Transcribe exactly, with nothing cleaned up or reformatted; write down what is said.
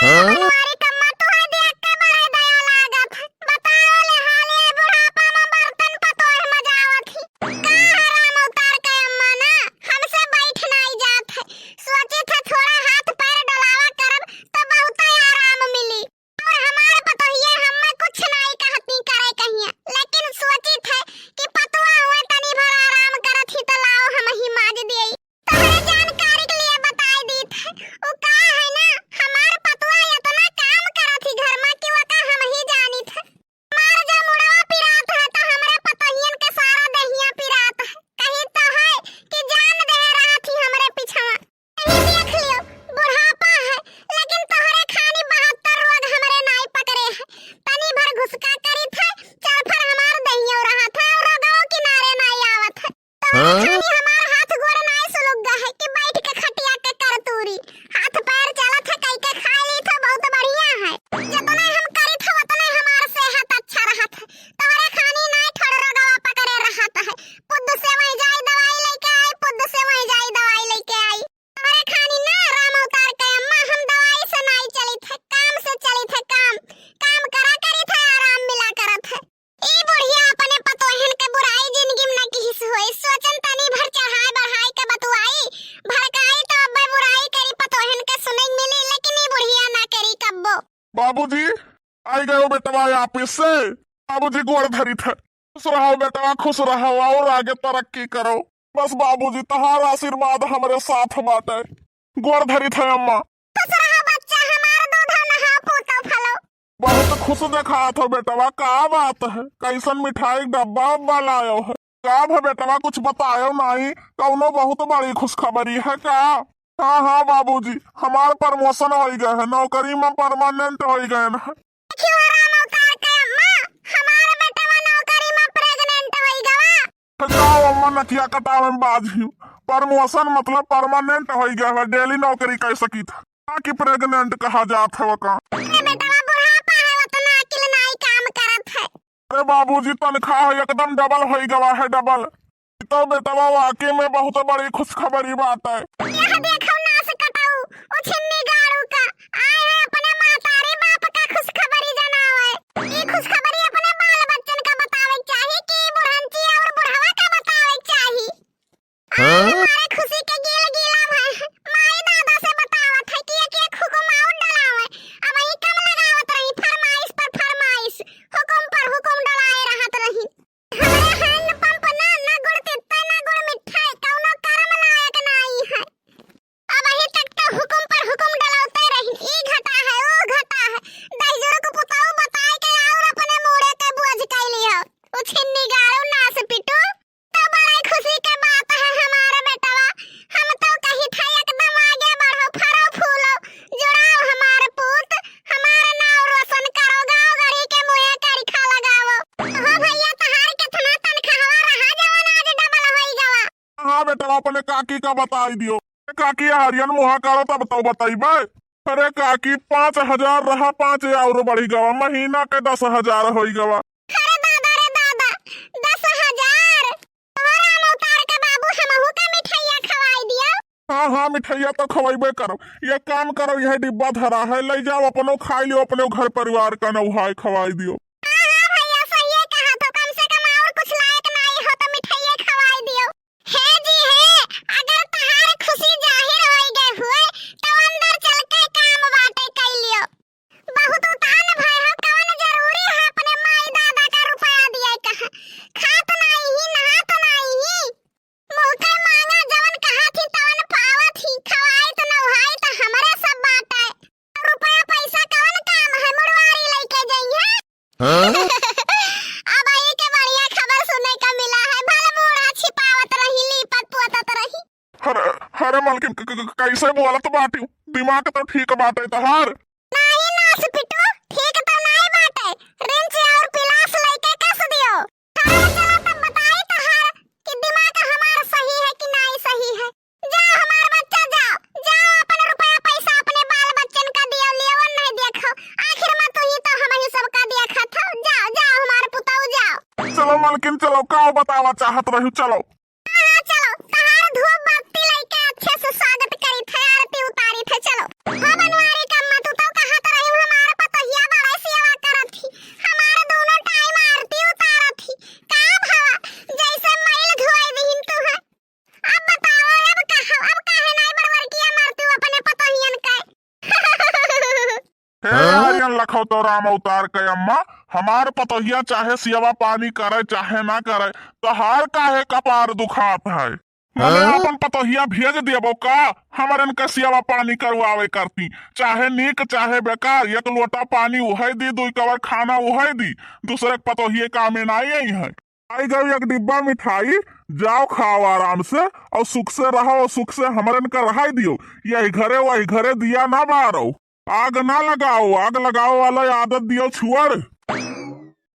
हाँ? बनवारी कम्मा, तोहरे देख के बड़ा दया लागत है। बताओ ले हाल, ये बुढ़ापा में बर्तन पतोह मजावत ही। का हराम अवतार के अम्मा ना, हमसे बैठ नाई जात है। सोचित है थोड़ा हाथ पैर डोलावा करब तो बहुते आराम मिली। और हमार पतोहिया हम्मे कुछ नाई कहती करे कहिया, लेकिन सोचित है कि पतोह हुए तनी भर आराम करत ही तो लाओ हमही माज दिए। तोहरे जानकारी के लिए बताई दीत है, उ का है ना, हमार पतोह इतना काम करत ही घर में कि ओका हमही जानित है। हमार जब मुड़वा पिरात है तो हमरे पतोहियन के सारा देहिया पिरात है। कही तो है कि जान दे रहत ही हमरे पिछवा। यही देख लियो, बुढ़ापा है, लेकिन तोहरे खानी बहत्तर रोग हमरे नाई पकड़े है। तनी भर घुसका करित है, चरफर हमार दहियो रहत है और रोगवो किनारे नाई आवत है। तोहरे हाँ? खानी हमार हाथ गोड़ नाई सुलुग गा है कि बैठ के खटिया के कर तूरी। हाथ पैर चलत है, कई के खा ली तो बहुत बढ़िया है। जतने हम करित है, उतने हमार सेहत अच्छा रहत है। तोहरे खानी नाई ठोड़ रोगवा पकड़े रहत है। पुद्द से वहीं जाई दवाई लेके आई, पुद्द से वहीं जाई दवाई लेके आई। तोहरे खानी ना राम अवतार के अम्मा, हम दवाई से नाई चलित है, काम से चलित है, काम, काम करा करित है, आराम मिला करत है। ई बुढ़िया अपने पतोहन के बुराई जिंदगी में न किहिस होई, सोचन तनी भर चढ़ाई बढ़ाई के बतुआई, भड़काई तो अब्बे बुराई करी पतोहन के सुने के मिली, लेकिन ई बुढ़िया ना करी कब्बो। बाबूजी, आई गयो बेटवा ऑफिस से। बाबूजी गोड़ धरित है। खुश रहो बेटवा, खुश रहो और आगे तरक्की करो। बस बाबूजी, तहार आशीर्वाद हमरे साथ बाटे। गोड़ धरित है अम्मा। खुश रहो बच्चा हमार, दूधो नहाओ, पूतो फलो। बहुत खुश देखात हो बेटवा, का बात है? कैसन मिठाई डब्बा उब्बा लायो है? का भा बेटवा, कुछ बतायो नाई? कौनो बहुत बड़ी खुशखबरी है का? हाँ, हाँ बाबूजी, हमार promotion होइ गए है, नौकरी में permanent होइ गए है। देखियो राम अवतार के अम्मा, हमार बेटवा नौकरी में pregnant होइ गवा। जाओ अम्मा, नकिया कटावे में बाझी, promotion मतलब permanent होइ गए है, daily नौकरी कर सकी था, ना कि pregnant कहा जात है वका। अरे बेटवा, बुढ़ापा है, उतना अकिल नाई काम करत है। अरे बाबूजी, तनख्वाह एकदम double होइ गवा है, double। ई तो बेटवा वाकई में बहुत बड़ी खुशखबरी बात है। यह देखो नास कटाऊ, ओ छिन्नी गाड़ू का, आए है अपने महतारी बाप का खुशखबरी जनावे। ई खुशखबरी अपने बाल बच्चन का बतावे के चाही कि बुढ़ंची और बुढ़वा का बतावे के चाही? हाँ? आज हमारे खुशी के गील गीला भय है। माई दादा से बतावत है कि एक एक हुकुम और डलावे। अब ही कम लगावत रही फरमाइश पर फरमाइश, हुकुम पर हुकुम डलाए रहत रही। हमरे hand pump ना, ना गुड़ तित्ता, ना गुड़ मिठा है, कौनो करम लायक नाई है। अब अभी तक तो हुकुम पर हुकुम डलौते रही, ई घटा है, ऊ घटा है। दहिजर को पुताऊ बताए के और अपने मूड़े के बोझ कैली हो। उ छिन्नी गाड़ू नास पिटू। तो बड़े खुशी के बात है हमारे बेटवा। हम तो कही था एकदम आगे बढ़ो, फरो फूलो, जुड़ाओ हमारे पूत, हमारे नाव रोशन करो, गाँव गढ़ी के मुँहे करिखा लगाओ। हो भैया, तहार कितना तनख्वाह रहा जवन आज double होई गवा? हाँ बेटवा, अपने काकी का बताई दियो। काकी, हरियन मुहा करो तब तो बतइबे। अरे काकी, पाँच हजार रहा, पाँच और बढ़ी गवा, महीना के दस हजार होई गवा। अरे दादा रे दादा, दस हजार! तोहरा अवतार के बाबू, हमहू का मिठाइया खवाई दियो। हाँ, हाँ, मिठाइया तो खवाइबे करो। ये काम करो, यह डिब्बा धरा है, ले जाओ, अपनो खाई लियो, अपने घर परिवार का नौहाय खवाई दियो। हाँ, हाँ भैया, सही है कहा तो, कम से कम और कुछ लायक नाई हो तो मिठाइया खवाई दियो। हे जी हे, अगर तहार खुशी जाहिर होई गए हुए, तो अंदर चल के काम बाटे कई लियो। बहुत उतान भय हो, कवन जरूरी है अपने माई दादा का रुपया दिए कहा? खात नाई ही, नहात नाई ही। मुँह के मांगा जवन कहा थी तवन पावत ही, खवाई तो नौहाई तो हमरे सब बाटे। रुपया पैसा कवन काम है, मुड़वारी लेके जइहे। हाँ? अब यही के बढ़िया खबर सुने का मिला है, भले मूड़ा छिपावत रही, लीपत पोतत रही। अरे, अरे मलकिन, क-, क-, क-, कैसे बोलत बाटी? दिमाग तो ठीक बाटे तहार। नाई नास पिटू, ठीक तो नाई बाटे। रिंच और पिलास लेके कस दियो। चलो, चलो तब बताई तहार कि दिमाग हमार सही है कि नाई सही है। जाओ हमार बच्चा, जाओ, जाओ, अपन रुपया पैसा अपने बाल बच्चन का दियो, लियो नहीं देखो, आखिर में तू ही तो हम ही सबका देखत हो। जाओ, जाओ हमार पुतऊ, जाओ। चलो मलकिन, चलो, का बतावा चाहत रहू, चलो। हाँ, हाँ, चलो, तहार धूप बत्ती लेके अच्छे से स्वागत करी थे, आरती उतारी थे, चलो। हो बनवारी का अम्मा, तू तो कहा हे हाँ? आर्यन लखौतो राम अवतार के अम्मा, हमार पतोहिया चाहे सेवा पानी करे चाहे ना करे, तोहार काहे कपार दुखात है? मने हाँ? अपन पतोहिया भेज देबो का? हमरन के सेवा पानी करवावे करती, चाहे नीक चाहे बेकार, एक लोटा पानी उहै दी, दुई कवर खाना उहै दी, दूसरे के पतोहिए कामे ना आई है। आई गई एक डिब्बा मिठाई, जाओ खाओ आराम से, और सुख से रहो, और सुख से हमरन का रहाई दियो। यही घरे वही घरे दिया ना बारो, आग ना लगाओ, आग लगाओ वाला आदत दियो छुअर।